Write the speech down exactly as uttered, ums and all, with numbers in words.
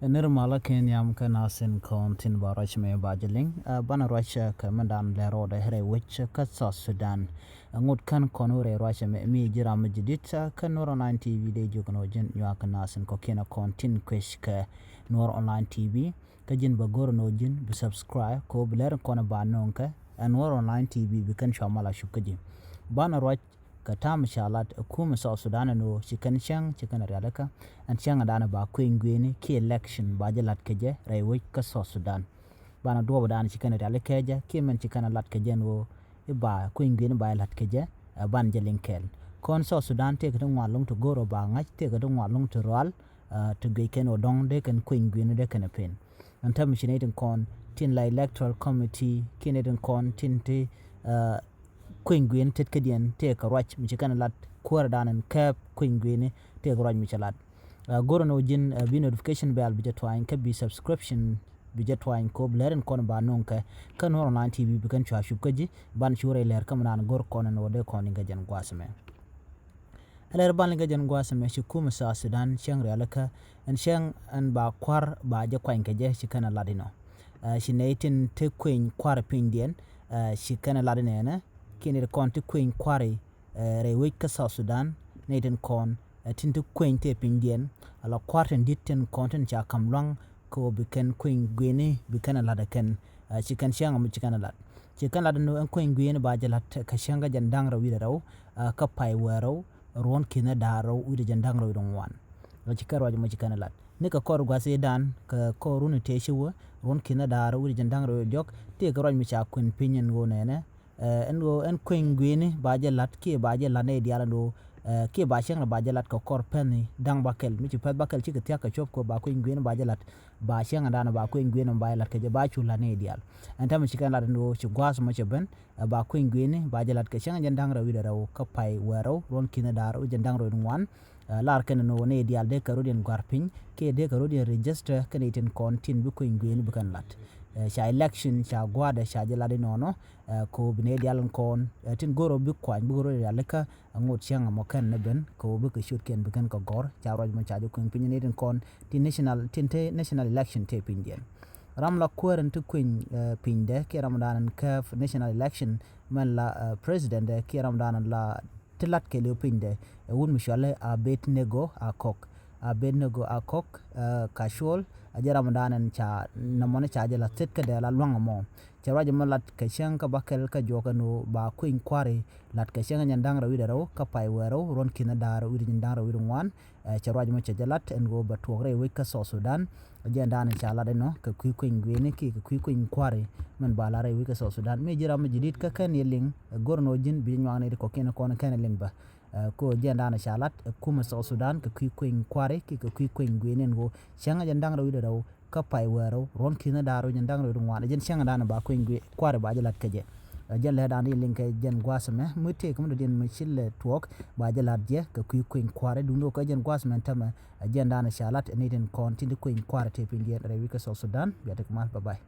Nir malä kɛ nhiam kä nasin kɔn tin ba ruac mɛ ba jɛ liŋ. Banɛ ruac kɛ mɛn dan lɛ rɔɔdɛ rɛy wec kä South Sudan. Ŋut kän kɔn wä rɛy ruac mɛ mi jiram mi jidit kä Nuɔr Online T V dee jiök nɔ ji̱n nyuak kɛ nasin kɔ kiɛn kɔn tin kuec kɛ Nuɔr Online T V. Kä ji̱n ba go̱r nɔ ji̱n bi subscribe kɔ bi lɛr kɔn ba nɔŋ kɛ Nuɔr Online T V bi kɛn cua mal a cup kä ji̱. Banɛ ruac kɛ tam ca lat ɛ kumɛ South Sudan ɛn ɣöö ci kɛn cäŋ ci kɛn rialikä ɛn cäŋ ɛn danɛ ba kueny gui̱ni kiɛ election ba jɛ lat kɛ jɛ rɛy wec kä South Sudan. Banɛ duɔɔp dan ci kɛn rialikä jɛ kiɛ mɛn ci kɛn lat kɛ jɛ ɛn ɣöö i̱ ba kueny gui̱ni ba jɛ lat kɛ jɛ. Ɛ ban jɛ liŋ kɛɛl kɔn South Sudan tëëkɛ ti ŋuan loŋ ti go̱o̱r ɔ ba ŋa̱c tëëkɛ ti ŋuan loŋ ti rual. Ti guic kɛn ɔ dɔ̱ŋ dee kɛn kueny gui̱ni dee kɛn ɛ pen. Ɛn täämɛ ci nɛy tin kɔn tin la electoral committee kiɛ nɛy tin kɔn tin ti kueny gui̱ni tetkädiɛn tëëkɛ ruac mi ci kɛn lat kuäärdan ɛn kɛɛp kueny gui̱ni tëëkɛ ruac mi ci lat. Go̱rɛ ni wä ji̱n bi notification bell bi jɛ tuany kä bi subscription bi jɛ tuany kop lɛr in kɔn ba nuŋ kɛ kä Nuɔr Online T V bi kɛn cua cup kä ji̱ ban cu rɛy lɛr kä mi naan go̱r kɔn ɛn wä dee kɔn in kɛ jɛn gua̱a̱th mɛ. Ɛ lɛr ban liŋ kɛ jɛn gua̱a̱th mɛ ci kumɛ South Sudan cäŋ rialikä ɛn cäŋ ɛn ba kua̱r ba jɛ kuany kɛ jɛ ci kɛn ɛ lat inɔ. Ci nɛy tin te kueny kua̱r pinydiɛn ci kɛn ɛ lat inɛnɛ kiɛ nɛy ti kɔn ti kueny kua̱ri rɛy wec kä South Sudan nɛy tin kɔn tin ti kueny tëë pinydiɛn ala kua̱r tin di̱t tin kɔn tin ca ka̱m lua̱ŋ kɛ ɣöö bi kɛn kueny gui̱ni bi kɛn ɛ lat ɛ kɛn. Ci kɛn cäŋ mi ci kɛn ɛ lat ci kɛn lat ɛn kueny gui̱ni ba jɛ lat kɛ cäŋ kä jɛn da̱ŋ rɛw wi̱cdɛ rɛw kä pay wɛɛr rɛw ruɔ̱n ki̱n ɛ da̱ŋ rɛw wi̱cdɛ jɛn da̱ŋ rɛw wi̱cdɛ ŋuan. Ci kɛn ruac mɔ ci kɛn ɛ lat ni kɛ kɔr gua̱th i̱ dan kɛ kɔr run i̱ tëë ci wä ruɔ̱n ki̱n ɛ da̱ŋ rɛw wi̱cdɛ jɛn da̱ŋ rɛw wi̱cdɛ jɔk tëëkɛ ruac mi ca kuën piny ɛn ɣöö nɛnɛ ɛn ɣöö ɛn kueny gui̱ni ba jɛ la̱t kiɛ ba jɛ la̱t nɛy diaal ɛn ɣöö kiɛ ba cäŋ la ba jɛ la̱t kɛ kɔr pɛn i̱ da̱ŋ bakɛl mi ci pɛth bakɛl cikɛ thia̱k kɛ cuɔp kɛ ba kueny gui̱ni ba jɛ la̱t ba cäŋ ɛn da̱a̱n ba kueny gui̱ni ba jɛ la̱t kɛ jɛ ba cu la̱t nɛy diaal. Ɛn täämɛ ci kɛn la̱t ɛn ɣöö ci gua̱a̱th mɔ cɛ ben ba kueny gui̱ni ba jɛ la̱t kɛ cäŋ jɛn da̱ŋ rɛw wi̱cdɛ rɛw kä pay wɛɛr rɛw ruɔ̱n ki̱n da̱a̱r wi̱cdɛ jɛn da̱ŋ rɛw wi̱cdɛ ŋuan. Lar kɛn ni wä nɛy diaal dee kɛ rɔ̱diɛn gua̱r piny kiɛ dee kɛ rɔ̱diɛn register kɛn i̱ tin kɔn tin bi kueny gui̱ni bi kɛn la̱t. Ca election ca gua̱a̱dɛ ca jɛ la̱t inɔnɔ. Kɛ ɣöö bi nɛy diaal in kɔn tin go̱r ɔ bi kuany bi go̱r ɔ diaal ikä ŋot cäŋ ɛmɔ kɛn ni ben kɛ ɣöö bikɛ ciötkiɛn bi kɛn kɛ gɔ̱r ca ruac mɔ ca jɛ kueŋ piny ni tin kɔn tin national tin te national election te pinydiɛn. Ram la kuäär in ti kueny pinydɛ kiɛ ramdan in kääp national election mɛn la presidentdɛ kiɛ ramdan in la ti lat kɛ liw pinydɛ ɛ wut mi cuali Abednego Akok. Abednego Akok Kacuɔl a jɛ ramdan in ca nɔmɔni ca jɛ la thit kädɛ la luaŋ ɛmɔ. Cɛ ruac ɛmɔ lat kɛ cäŋ kä bakɛl kä juɔk ɛn ɣöö ba kueny kua̱ri lat kɛ cäŋ ɛ jɛn da̱ŋ rɛw wi̱cdɛ rɛw kä pay wɛɛr rɛw ruɔ̱n ki̱n da̱ŋ rɛw wi̱cdɛ jɛn da̱ŋ rɛw wi̱cdɛ ŋuan. Cɛ ruac mɔ cɛ jɛ lat ɛn ɣöö bɛ tuɔɔk rɛy wec kä South Sudan. Jɛn da̱a̱n ca lat ɛnɔ kɛ kui̱ kueny gui̱ni kiɛ kɛ kui̱ kueny kua̱ri mɛn ba lat rɛy wec kä South Sudan mi ji̱ ram mi ji̱ di̱t kä kɛn yɛ liŋ. Go̱r nɔ ji̱n bi nyuakni ti kɔ̱kiɛn kɔn kɛn liŋ bä. Kɛ ɣöö jɛn da̱a̱n ca lat ɛ kumɛ South Sudan kɛ kui̱ kueny kua̱ri kiɛ kɛ kui̱ kueny gui̱ni ɛn ɣöö cäŋ jɛn da̱ŋ rɛw wi̱cdɛ rɛw kä pay wɛɛr rɛw ruɔ̱n ki̱n da̱a̱r wi̱cdɛ jɛn da̱ŋ rɛw wi̱cdɛ ŋuan ɛ jɛn cäŋ da̱a̱n ba kueny gui̱ kua̱ri ba jɛ lat kɛ jɛ. Ɛ jɛn lɛ da̱a̱n di liŋ kɛ jɛn gua̱a̱th mɛ mi tëëk mi dɔ̱diɛn mi ci lɛ tuɔɔk ba jɛ lat jɛ kɛ kui̱ kueny kua̱ri duundɛ kɛ jɛn gua̱a̱th mɛ tämɛ. Ɛ jɛn da̱a̱n ca lat ɛ ni tin kɔn tin di kueny kua̱ri tëë pinydiɛn rɛy wec kä South Sudan. Bia tek mal, bye bye.